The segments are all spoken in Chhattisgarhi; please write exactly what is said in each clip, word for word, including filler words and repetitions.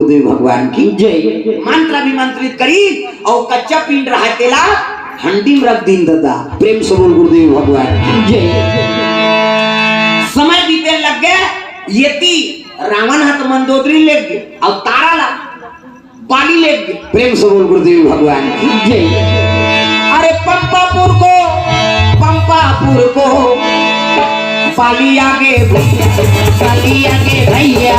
गुरुदेव भगवान की जय। मंत्र अभिमंत्रित करी अउ कच्चा पिंड रहा तेला हंडी में रख दीन दादा। प्रेम से बोल गुरुदेव भगवान की जय। समय बीते लग गए, येती रावण ह त मंदोदरी ले गे अउ तारा ला बाली ले गे। प्रेम से बोल गुरुदेव भगवान की जय। अरे पंपापुर को, पंपापुर को बाली आगे भैया, बाली आगे भैया।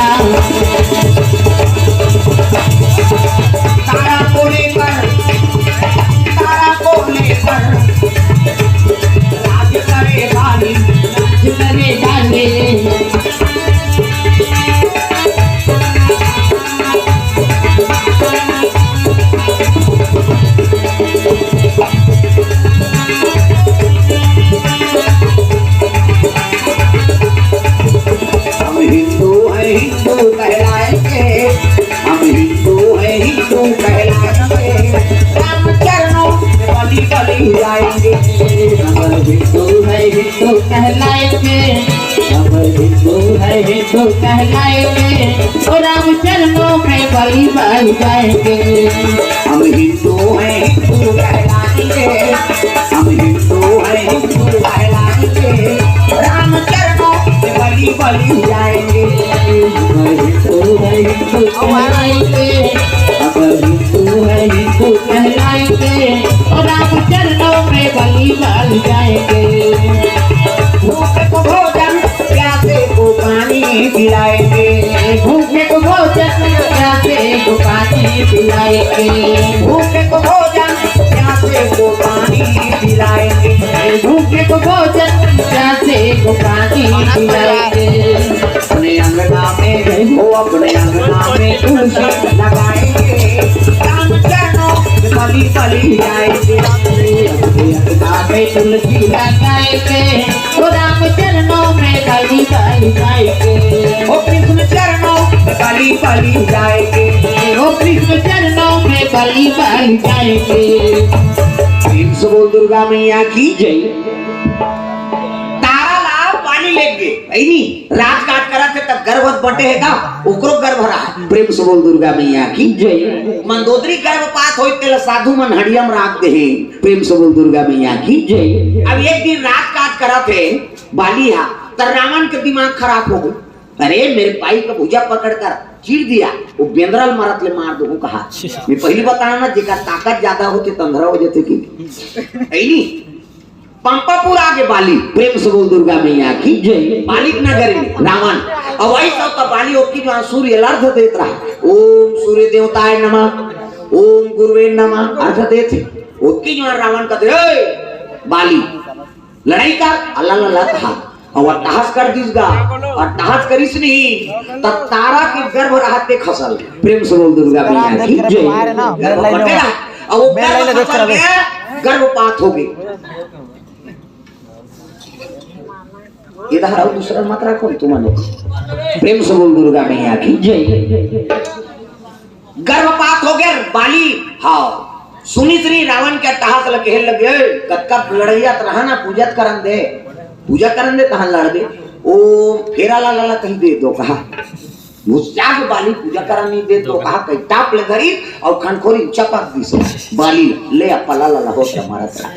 तारा को लेकर, तारा को लेकर राज करे बाली, राज करे बाली। हम हिंदू हैं, हिंदू कहलाएंगे, हम हिंदू हैं, हिंदू कहलाएंगे, राम चरणों में बलि बलि जाएंगे। हम हिंदू हैं, हिंदू कहलाएंगे, हम हिंदू हैं, हिंदू कहलाएंगे, ओ राम चरणों में बलि बलि जाएंगे। हम हिंदू हैं, हिंदू कहलाएंगे, हम हिंदू हैं, हिंदू कहलाएंगे, राम चरणों में बलि बलि जाएंगे। हम हिंदू हैं, हिंदू कहलाएंगे, हम हिंदू हैं, हिंदू कहलाएंगे, और राम चरणों में बलि बलि जाएंगे। भूखे को भोजन, प्यासे को पानी पिलाएंगे। भूखे को भोजन, प्यासे को पानी पिलाएंगे। भूखे को भोजन, प्यासे को पानी पिलाएंगे। भूखे को भोजन, प्यासे को पानी पिलाएंगे। अपने अंगना में, ओ अपने अंगना में तुलसी लगाएंगे, राम चरणों में बलि बलि जाएंगे। अपने अंगना में तुलसी लगाएंगे, ओ राम चरणों में बलि बलि जाएंगे। ओ कृष्ण चरणों में बलि बलि जाएंगे। ओ कृष्ण चरणों में बलि बलि जाएंगे। प्रेम से बोल दुर्गा मैया की जय। तारा ला बाली ले गे, है नी? राजकाज करत हे त गर्भ बटे हे का? ओकरो गर्भ रहा। प्रेम से बोल दुर्गा मैया की जय। मंदोदरी गर्भपात होई तेला साधु मन हड़िया में राख दे हे। प्रेम से बोल दुर्गा मैया की जय। अब एक दिन राजकाज करत हे बाली हा, त रावण के दिमाग खराब हो गई। अरे, मेरे भाई का भुजा पकड़कर चीर दिया, वो बेंदरा ल मरत ले मार दूं कहा। मैं पहली बताना ना, जेकर ताकत ज्यादा होथे त अंधरा हो जाथे कि। है नी? पंपापुर आगे बाली, प्रेम से बोल दुर्गा मैया की जय। बाली के नगरी में रावण। अब वही सब का बाली ओकी जो सूर्य ल अर्घ देत रहा, ओम सूर्य देवताय नमः, ओम गुरुवे नमः, अर्घ देत हे। ओकी जो रावण कहते, "ए, बाली, लड़ाई कर।" अल्लाह, अल्लाह कहा। और अट्टहास कर दिस गा, अट्टहास करिस नहीं, तब तारा के गर्भ रहते खसल। प्रेम से बोल दुर्गा मैया की जय। गर्भ बटे रहा, और वो गर्भ खसल गया, गर्भपात हो गई। इधर आओ, दूसरा मत रखो तुमने। प्रेम से बोल दुर्गा मैया की जय। गर्भपात हो गया बाली। हाँ, सुनी श्री रावण के अट्टहास ल कहे लगे, "ए, कतका लड़ैया त रहा ना, पूजा त करन दे, पूजा करन दे, तहां लड़बे।" ओ फेरा ला ला ला कहीं दे दो कहा। मुस्ताक बाली पूजा करन नहीं दे दो कहा, कहीं टाप ले धरी और खनखोरी चपक दी से बाली ले अपला ला ला हो मारत रहा।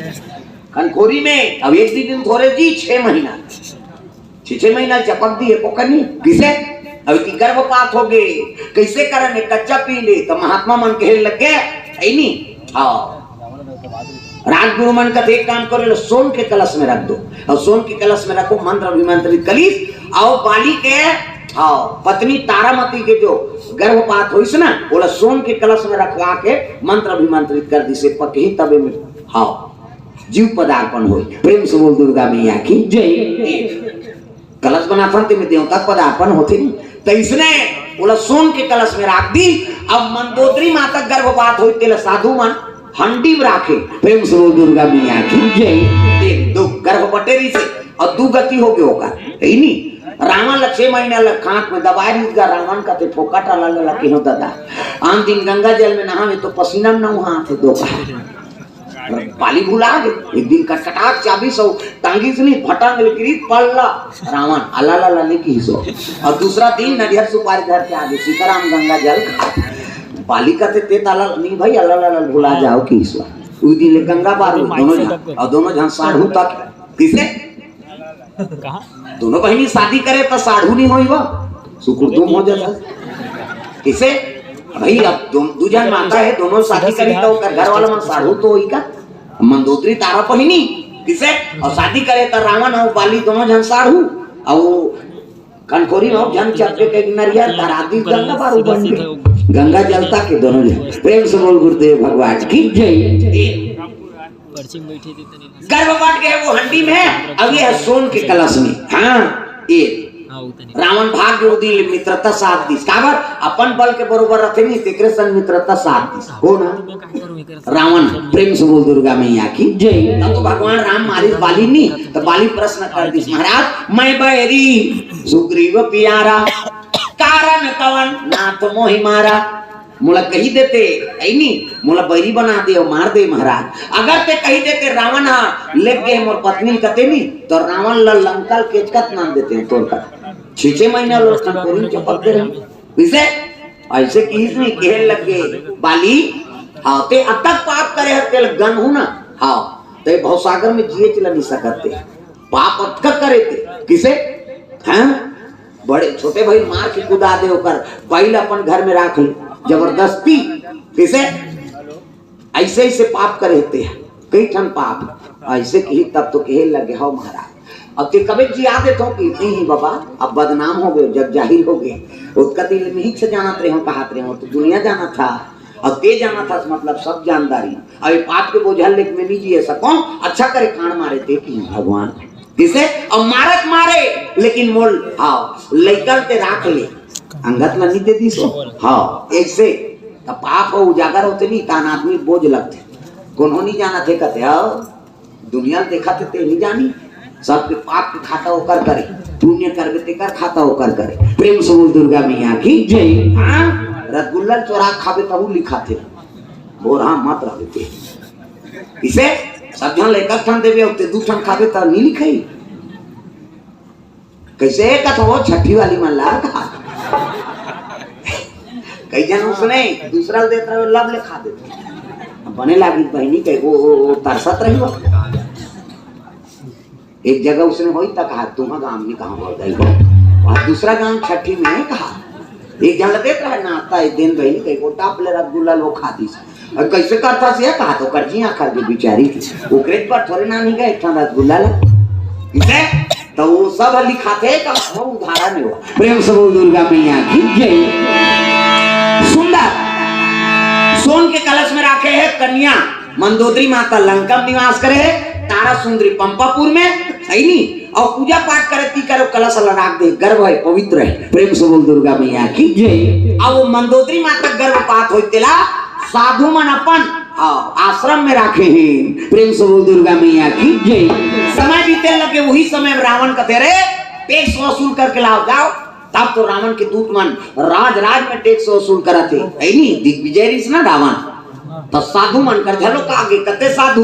खनखोरी में अब एक दिन, दिन थोरे जी, छह महीना, छह, छह महीना चपक दी एको कनी। किसे? अब इतनी गर्भपात हो गए, कैसे करन? एक कच्चा पी ले, तो महात्मा मन कहे लग गए, है नी? हाँ। राजगुरु मन का एक काम करो, लो सोन के कलश में रख दो, और सोन के कलश में रखो, मंत्र अभिमंत्रित कलिस, और बाली के, हाँ, पत्नी तारामती के जो गर्भपात होइस ना, बोला सोन के कलश में रखवा के मंत्र अभिमंत्रित कर दी से पकही तबे में, हाँ। जीव पदार्पण होई। प्रेम से बोल दुर्गा मैया की जय। कलश बनाथन तेमे देवता पदार्पण होथे। त इसने ओला सोन के कलश में राख दी। अब मंदोदरी माता गर्भपात होई तेला साधु मन हंडी में राखे। प्रेम से बोल दुर्गा मैया की जय। एक दो गर्भ बटे रही से और दू गति हो गए होगा, है नी? रावण ला छह महीना लग खांक में दबाए रही गा। रावण का ते फोकट अला लला के हो दादा। आन दिन गंगा जल में नहावे तो पसीना में नहाथे दो कहा। बाली भुला गे। एक दिन कटकटाक चाबी सो टांगिस नहीं, फटांग ले गिरी पल्ला। रावण अला ला ला नहीं किहिस। और दूसरा दिन नरियर सुपारी धर के आगे, सीताराम गंगा जल खा। बाली कहते ते ताला नहीं भाई, अला ला ला भुला जाव किहिस। उस दिन ले गंगा बारू दोनों झन, और दोनों झन साढ़ू तक किसे कहा? दोनों बहिनी शादी करे त साढ़ू नहीं होई बा, सुकुर तुम हो जाता। किसे भाई, अब दो, दू झन माता है, दोनों शादी करी तो ओकर घर वाला मन साढ़ू तो होई का? मंदोदरी तारा पहिनी किसे? और शादी करे त रावण और बाली दोनों झन साढ़ू, और कनखोरी में झन चपके के नरियर धरा दी, गंगा बारू बन गई। गंगा जलता के दोनों झन। प्रेम से बोल गुरुदेव भगवान की जय। पर्ची में बैठी थी तनी। गर्भपात के वो हंडी में, अब ये है सोन के कलश में। हाँ, ये हाँ, वो तनी। रावण भाग के वो दिन मित्रता साथ दिस। काबर? अपन बल के बरोबर रथे नहीं, तेकरे संग मित्रता साथ दिस। हो ना? वो का करूँ, एकर रावण, प्रेम से बोल दुर्गा मैया की जय। तब तो भगवान राम मारिस बाली नहीं, तो बाली प्रश्न कर दिस, महाराज, मैं बैरी सुग्रीव प्यारा, कारण कवन नाथ मोहि मारा। मोला कही देते, ऐ नी, मोला बैरी बना दे और मार दे महाराज। अगर ते कही देते रावण हा लेग गे मोर पत्नी कते नी, तो रावण ल लंका ल केचकत नाम देते हैं तोर का। छह छह महीना लोग कनखोरी चपकते रहे। इसे ऐसे किहिस नहीं, कहे लग गे, बाली, हाँ, ते अतक पाप करे है, तेल गन हूँ ना, हाँ, ते भवसागर में जिए चला नहीं सकते। पाप अतक करे ते, किसे? हैं? बड़े छोटे भाई मार के कुदा दे ओकर, बैल अपन घर में राख ले, जबरदस्ती, किसे? ऐसे ऐसे पाप करे ते, कई ठन पाप, ऐसे किही तब तो कहे लगे, "हो महाराज, अब ते कबे जिया देत हो कि नहीं बाबा, अब बदनाम हो गए, जग जाहिर हो गए।" ओतका दिन में ही से जानत रहे हो, कहत रहे हो, तो दुनिया जाना था, अब ते जाना था, मतलब सब जानदारी। अब ये पाप के बोझल लेके मैं नहीं जिए सको, अच्छा करे कान मारे ते कि भगवान। किसे? अब मारत मारे, लेकिन मोल, हाँ, लइकन ते राख ले, अंगत ला नहीं दे दी सो। हाँ, ऐसे तो पाप हो उजागर होते नहीं, तान आदमी बोझ लगते। कोनो नहीं जाना थे कहते, हाँ, दुनिया देखा थे ते नहीं जानी, सबके पाप के खाता ओकर करे, पुण्य करबे तेकर खाता ओकर करे। प्रेम से बोल दुर्गा मैया की जय। हाँ, रसगुल्ला चोरा खाबे तहू लिखाथे, बोरा मत रह देते। इसे सब झन ले एक ठन देबे, ते दू ठन खाबे त नहीं लिखाई। कैसे कथो छठी वाली मन ला कहा। कई झन उसने दूसरा ल देत रहे, लब ले खा देते। अब बने लागी बहिनी के वो, वो, वो तरसत रही हो। एक जगह उसने वही तक हाथ तुम गांव में कहा बोल गई हो। वहाँ दूसरा गांव छठी में कहा, एक झन ल देत रहे नाश्ता, एक दिन बहिनी के वो टाप ले रसगुल्ला लो खा दी। और कैसे करता से कहा तो कर जी आखर के बिचारी की। ओकरे पर थोड़े ना नहीं गए, एक ठन रसगुल्ला ला। इसे तो वो सब लिखाथे का वो उदाहरण हो। प्रेम से बोल दुर्गा मैया की जय। सुंदर सोन के कलश में राखे है कन्या मंदोदरी माता लंका में निवास करे है, तारा सुंदरी पंपापुर में, सही नहीं? और पूजा पाठ करे ती करो, कलश ला राख दे, गर्भ है, पवित्र है। प्रेम से बोल दुर्गा मैया की जय। अब वो मंदोदरी माता गर्भपात होई तेला साधु मन अपन, हाँ, आश्रम में राखे हैं। प्रेम से बोल दुर्गा मैया की जय। समय बीते लगे, वही समय में रावण कहते रे, टैक्स वसूल करके लाओ, जाओ। तब तो रावण के दूत मन राज राज में टैक्स वसूल करत हे, है नी? दिग्विजय रिस ना रावण, तो साधु मन कर झलो का आगे कते साधु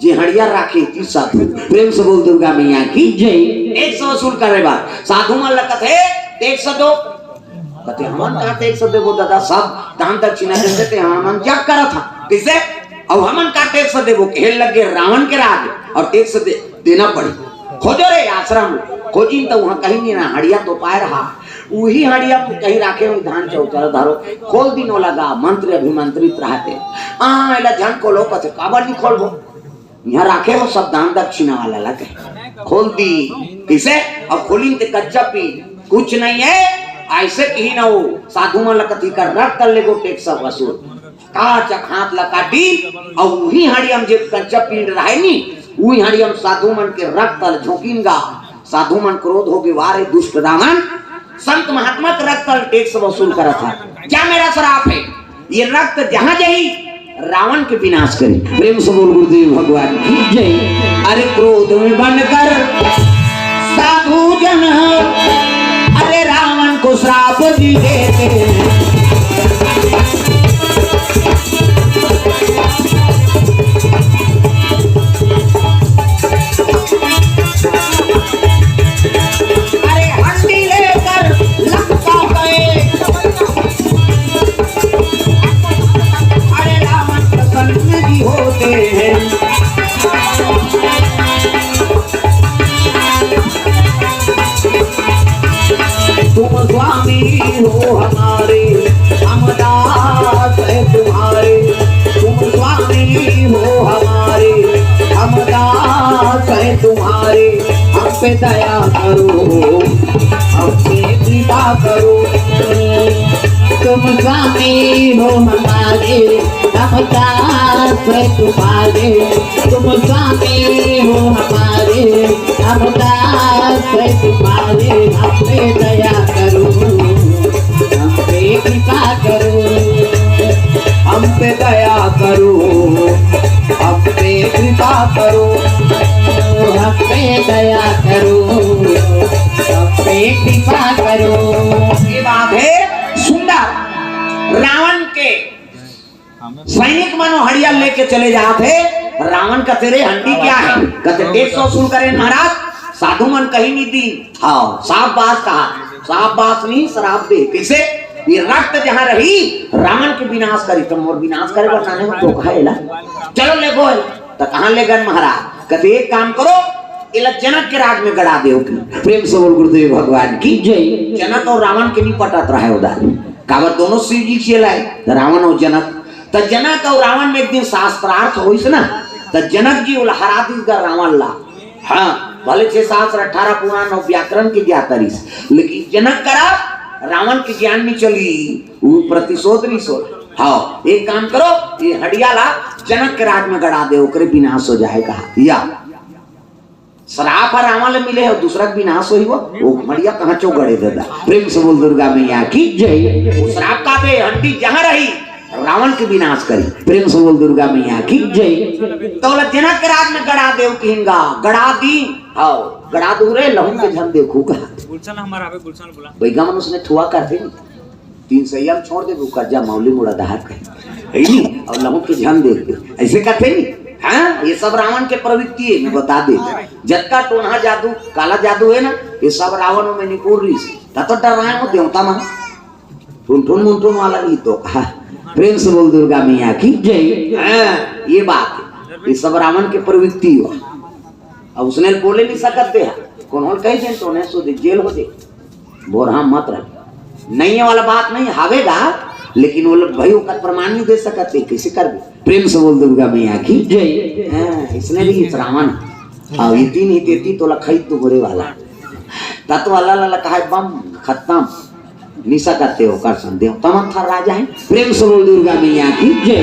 जे हड़िया राखे ती साधु। प्रेम से बोल दुर्गा मैया की जय। टैक्स वसूल करे बार साधु मन लगत हे, टैक्स दो। कहते हमन का टैक्स देबो दादा, सब दान दक्षिणा देते थे, हमन जग करत हा। किसे? अब हमन का टैक्स देबो, कहे लगे रावण के राज और टैक्स दे, देना पड़ी। खोजो रे आश्रम, खोजिन तो वहाँ कहीं नहीं ना, हड़िया तो पाए रहा, वही हड़िया में कहीं राखे हुए धान चौचर धरो, खोल दिनो लगा, मंत्री अभिमंत्रित रहते। आ, एला झन खोलो, कथे काबर नहीं खोलबो? यहाँ राखे हो सब दान दक्षिणा वाला लगे। खोल दी, किसे? अब खोलिन ते कच्चा पी, कुछ नहीं है, ऐसे कही ना हो, साधु मन लगत ही कर रख कर लेगो टैक्स वसूल। काचक हाथ ला काटी, और वही हड़ियम जे कच्चा पिंड रहे नी, वही हड़ियम साधु मन के रक्त ल झोंकिन गा। साधु मन क्रोध हो गे, "वारे दुष्ट रावण, संत महात्मा के रक्त ल टैक्स वसूल करत हा, क्या मेरा श्राप है? ये रक्त जहाँ जाही, रावण के विनाश करी।" प्रेम से बोल गुरुदेव भगवान की जय। अरे क्रोध में बनकर साधु जन, अरे रावण को श्राप दिए। हमारे, हम दास है तुम्हारे, तुम स्वामी हो हमारे, हम दास है तुम्हारे, हम पे दया करो, हम पे कृपा करो। तुम स्वामी हो हमारे, हम दास है तुम्हारे, तुम स्वामी हो हमारे, हम दास है तुम्हारे, हम पे दया करो, हम पे कृपा करो, हम पे दया करो, हम पे कृपा करो, हम पे दया करो, हम पे कृपा करो। ये बात है सुंदर। रावण के सैनिक मन हड़िया लेके चले जात हे। रावण कथे, "रे हंडी क्या है?" कथे, "टैक्स वसूल करे महाराज, साधु मन कहीं नहीं दी।" हाँ, साफ बात कहा, साफ बात नहीं, शराब दे। कैसे? ये रक्त जहाँ रही, रावण के विनाश करी, तो मोर विनाश करे बर नाने में धोखा एला। चलो ले गो, तो कहाँ ले गन महाराज? कथे, "एक काम करो, एला जनक के राज में गड़ा देव।" प्रेम से बोल गुरुदेव भगवान की जय। जनक और रावण के नहीं पटत रहे उधर, काबर दोनों शिव जी के लाए, रावण और जनक। त जनक अउ रावण में एक दिन शास्त्रार्थ होइस ना, त जनक जी ओला हरा दिस गा रावण ला। हाँ, भले छह शास्त्र, अठारह पुराण अउ व्याकरण के ज्ञाता रिहिस, लेकिन जनक करा रावण के ज्ञान नहीं चली, वो प्रतिशोध नहीं सो। हाँ, एक काम करो, ये हड़िया ला जनक के राज में गड़ा दे, ओकरे विनाश हो जाए कहा। या श्राप ह रावण ले मिले हे, दूसरा के विनाश होही वो, वो मड़िया कहाँ चो गड़े दादा। प्रेम से बोल दुर्गा मैया की जय। वो श्राप का दे, हंडी जहाँ रही, रावण के विनाश करी। प्रेम से बोल दुर्गा मैया की जय। तो ओला जनक के राज में गड़ा देव किहिन गा, गड़ा दी, हाँ, गड़ा दू रे, लहू के झन देखू का। गुलशन हमारा आवे, गुलशन बोला। बैगा मन उसने थुआ कर दे। तीन सैया में छोड़ दे, कर्जा मौली मुड़ा दहार कहे। है नी? और लहू के झन दे दे। ऐसे कहते नी? हाँ, ये सब रावण के प्रवृत्ति है, मैं बता दे। जतका टोनहा जादू, काला जादू है ना, ये सब रावण में निपुण रही से। ता तो डर रहे हो देवता मन। ठुन ठुन मुन ठुन वाला नहीं तो। हाँ, प्रेम से बोल दुर्गा मैया की जय। हाँ, ये बात है। ये सब रावण के प्रवृत्ति हो। अब उसने बोले नहीं सकते हैं। कौन कह दे तो नहीं सो दे, जेल हो दे। बोरहा मत रख। नहीं है वाला बात नहीं, हावेगा, लेकिन वो लोग भाई ओकर प्रमाण नहीं दे सकते, कैसे करबे? प्रेम से बोल दुर्गा मैया की जय। हाँ, इसने भी इस रावण, हाँ, ये तीन ही देती तो लखाई दुबरे वाला। तत्व वाला ला कहा बम खत्म। निशा का तेव कर संदेव तमन था राजा है। प्रेम से बोल दुर्गा मैया की जय।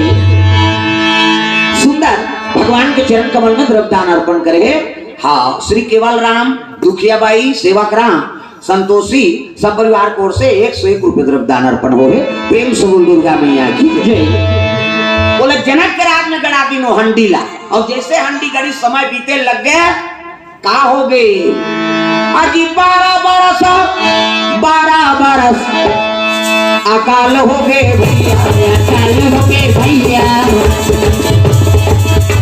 सुंदर भगवान के चरण कमल में द्रव्यदान अर्पण करे। हाँ, श्री केवल राम, दुखिया बाई, सेवक राम, संतोषी सब परिवार की ओर से एक सौ एक रुपए द्रव्यदान अर्पण हो है। प्रेम से बोल दुर्गा मैया की जय। बोले जनक के राज में गड़ा दिनो हंडी ला, और जैसे हंडी गड़ी समय बीते लग गया, का हो गए? अजी बारह बरस, बारह बरस अकाल हो गए भैया, अकाल हो गए भैया।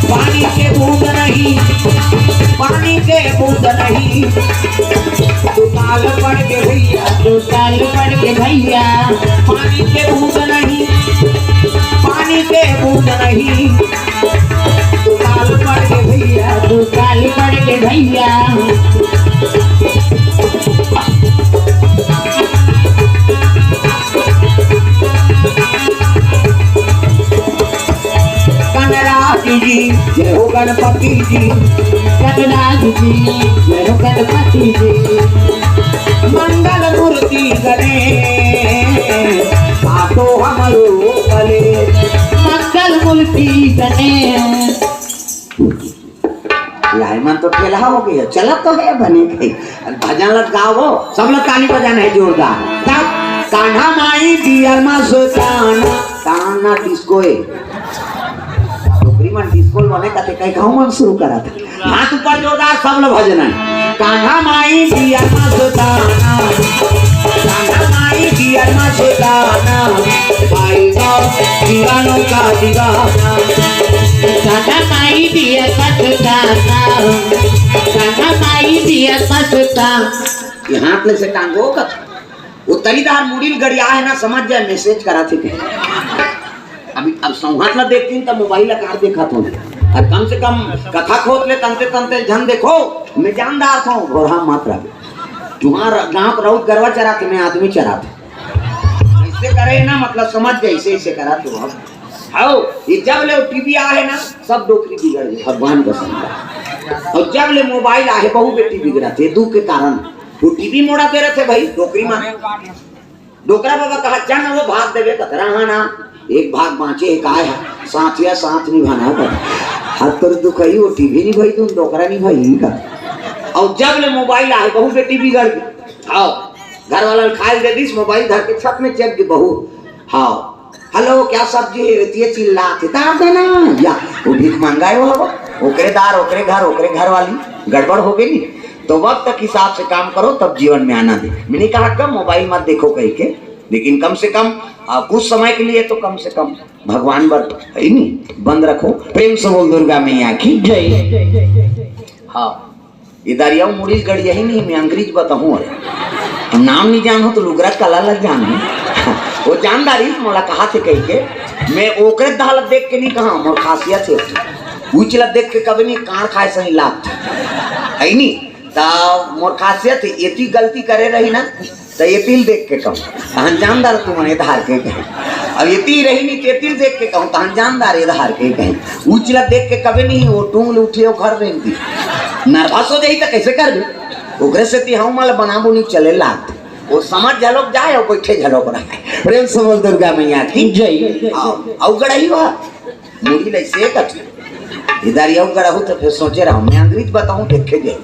पानी के बूंद नहीं, पानी के बूंद नहीं, दुकाल पड़ के भैया, दुकाल पड़ के भैया। पानी के बूंद नहीं, पानी के बूंद नहीं, दुकाल पड़ के भैया, दुकाल पड़ के भैया। गणराज जी, जय हो गणपति जी। गणराज जी, जय हो गणपति जी। मंगल मूर्ति गणेश, आतो हमरो कलेश। मंगल मूर्ति गणेश। लाए मन तो ठेला हो गया, चला तो है बने गई। भजन लग गाओ, सब लोग ताली बजाना है जोरदार। तब कान्हा माई बियर मा सुताना, ताना डिस्को है। डोकरी मन डिस्को बने कते कई गाँव मन शुरू करा था। हाथ ऊपर जोरदार, सब लोग भजन है। कान्हा माई बियर मा सुताना, कान्हा माई बियर मा सुताना, भाई गाँव दीवानों का दीवाना। कान्हा माई बियर मा सुताना, कान्हा माई बियर मा सुताना। ये हाथ ले से टांगो का। वो तलीदार मुड़ी ल गड़िया है ना, समझ जाए, मैसेज करा थे। अभी अब सौहात ला देखती त मोबाइल ला कार देखा थो। और कम से कम कथा खोत ले तंते तंते झन देखो, मैं जानदार थो, घोरहा मत रह। तुम्हार गांव राउत गरवा चरा थे, मैं आदमी चरा थे। ना, मतलब समझ गए, ऐसे ऐसे करा तो हम। हव, ये जब ले टीवी आहे ना, सब डोकरी बिगड़ गए, भगवान कसम। अउ जब ले मोबाइल आहे, बहू बेटी बिगड़त हे, दू के कारण। वो टीवी मोड़ा दे रहे थे भाई, डोकरी माँ। डोकरा बाबा कहा, "चल ना, वो भाग देवे कतरा हा ना, एक भाग बाँचे, एक आय हा, साथ या साथ निभाना पड़ा।" हाथ पर दुखाई, वो टीवी नहीं भाई, तुम डोकरा नहीं भाई इनका। अउ जब ले मोबाइल आहे, बहू बेटी बिगड़ गई। हव, घर वाला खाए दे दिस, मोबाइल धर के छत में चढ़ के बहू। हव, "हेलो, क्या सब्जी है?" ये चिल्लात हे, "दार देना।" या वो भीख मांगा है वो, वो ओकरे दार, ओकरे घर, ओकरे घर वाली, गड़बड़ हो गई नी। तो वक्त के हिसाब से काम करो, तब जीवन में आनंद है। मैंने कहा, "कम मोबाइल मत देखो" कह के, लेकिन कम से कम, आ, कुछ समय के लिए तो कम से कम भगवान बर है नी, बंद रखो। प्रेम से बोल दुर्गा मैया की जय। हाँ, ये दरिया मुड़ी गड़िया ही नहीं, मैं अंग्रेज बताऊं। अरे, हम नाम नहीं जानो तो लुगरा कला लग जानो। वो जानदारी मोला कहा थे कह के, मैं ओकरे दाल देख के नहीं कहा, मोर खासियत है। उचला देख के कभी नहीं कान खाए सही लाग, है नी? ता मोर खासियत है, एती गलती करे रही ना, तो ये तिल देख के कहूँ, तहन जानदार तुमन ये धार के कहे। अब ये तिल रही नहीं, ये तिल देख के कहूँ, तहन जानदार ये धार के कहे। उचला देख के कभी नहीं, वो टूंग उठे, वो घर रेंग दी। नर्वस हो जाई तो कैसे कर दू? ओकरे से ती हम माल बना बुनी चले लाग। वो समझ झलोक जाए और बैठे झलोक रहा है। प्रेम से बोल दुर्गा मैया की जय। आओ, आओ गड़ाई हुआ। मुड़ी ले से कट। इधर ये गड़ाहू तो फिर सोचे रहा, मैं अंग्रेज बताऊं, देखे जाए।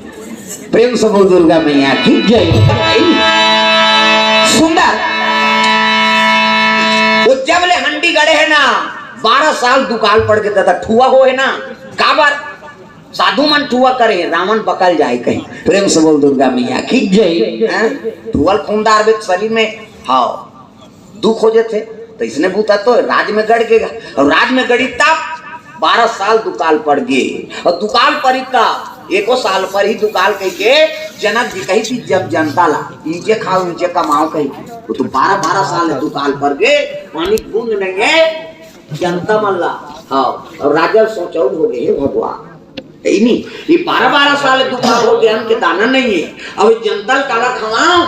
प्रेम से बोल दुर्गा मैया की जय। सुंदर। वो जब ले हंडी गड़े है ना, बारह साल दुकाल पड़ के दादा ठुआ हो है ना, काबर साधु मन ठुआ करे, रावण बकल जाए कहीं। प्रेम से बोल दुर्गा मैया की जय। हैं? ठुअल खूनदार बे शरीर में, हाँ, दुख हो जाते। तो इसने बूता तो राज में गड़ गया, और राज में गड़ी तब बारह साल दुकाल पड़ गए, और दुकाल पड़ी तब एको साल पर ही दुकाल कह के जनक जी कही थी, "जब जनता ला, नीचे खाओ, नीचे कमाओ" कही। वो तो बारह बारह साल दुकाल पड़ गए, पानी बूंद नहीं है जनता मन ला। हाँ, और राजा सोचौल हो गए, "हे भगवान, है नी, ये बारह बारह साल दुकाल हो गए, अन्न के दाना नहीं है, अब जनता ल काला खवाओ,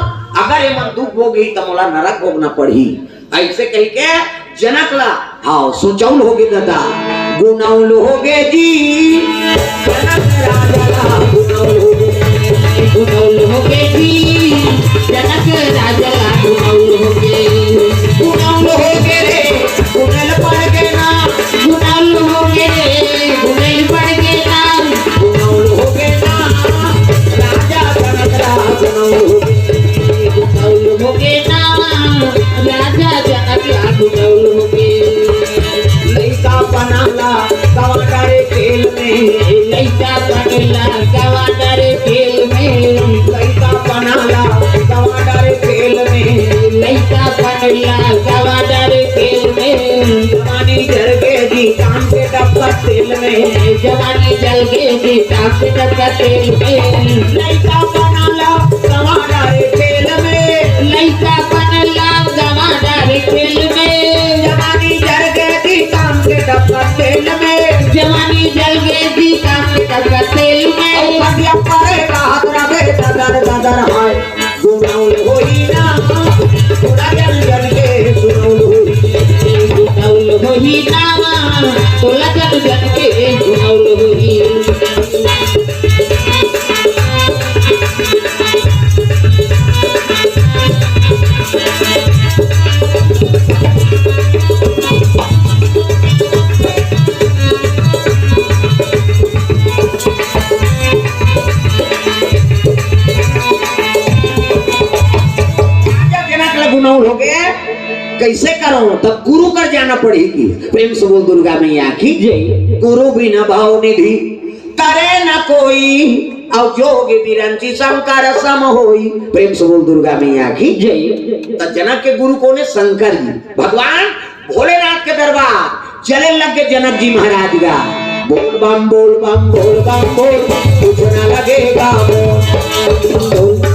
अगर ये मन दुख भोगही तो मोला नरक भोगना पड़ही।" ऐसे कह के जनक ला, हाँ, सोचौल हो गए दादा, गुनौल हो गए जी। जनक राजा ला गुनौल हो गए। गुनौल हो गए जी, जनक राजा ला गुनौल हो गए। गुनौल हो गए रे, गुनल पड़ गए ना। गुनौल हो गए रे, गुनल पड़ गए ना। गुनौल हो गए ना, राजा जनक ला गुनौल हो गए। गुनौल हो गए ना, राजा जनक ला गुनौल हो गए। लइका पना ला गवा डारे खेल में, लइका पना ला गवा डारे खेल में, लइका पना ला गवा डारे खेल में, लइका पना ला गवा डारे खेल में। जवानी जल गए जी चांद के डब्बा तेल में, जवानी जल गए जी चांद के डब्बा तेल में। लइका पना ला गवा डारे खेल में, लइका पना ला गवा डारे खेल में। जवानी जल गए जी चांद के डब्बा तेल में, जवानी जल गए जी चांद के डब्बा तेल में। और खटिया परे का हाथ रखे ददर ददर हाय। गुनौल होई ना, तोला जन जन के गुनौल होई। गुनौल होई ना, तोला जन जन के गुनौल होई। राजा जनक ल गुनौल हो गए, कैसे करो? तब गुरु कर जाना पड़ी कि प्रेम से बोल दुर्गा मैया की जय। गुरु बिना भाव निधि करे न कोई, और जोग बिरंची शंकर सम होई। प्रेम से बोल दुर्गा मैया की जय। तो जनक के गुरु कौन है? शंकर जी, भगवान भोलेनाथ के दरबार। चले लग गए जनक जी महाराज का, बोल बम बोल बम बोल बम बोल, कुछ ना लगेगा बोल।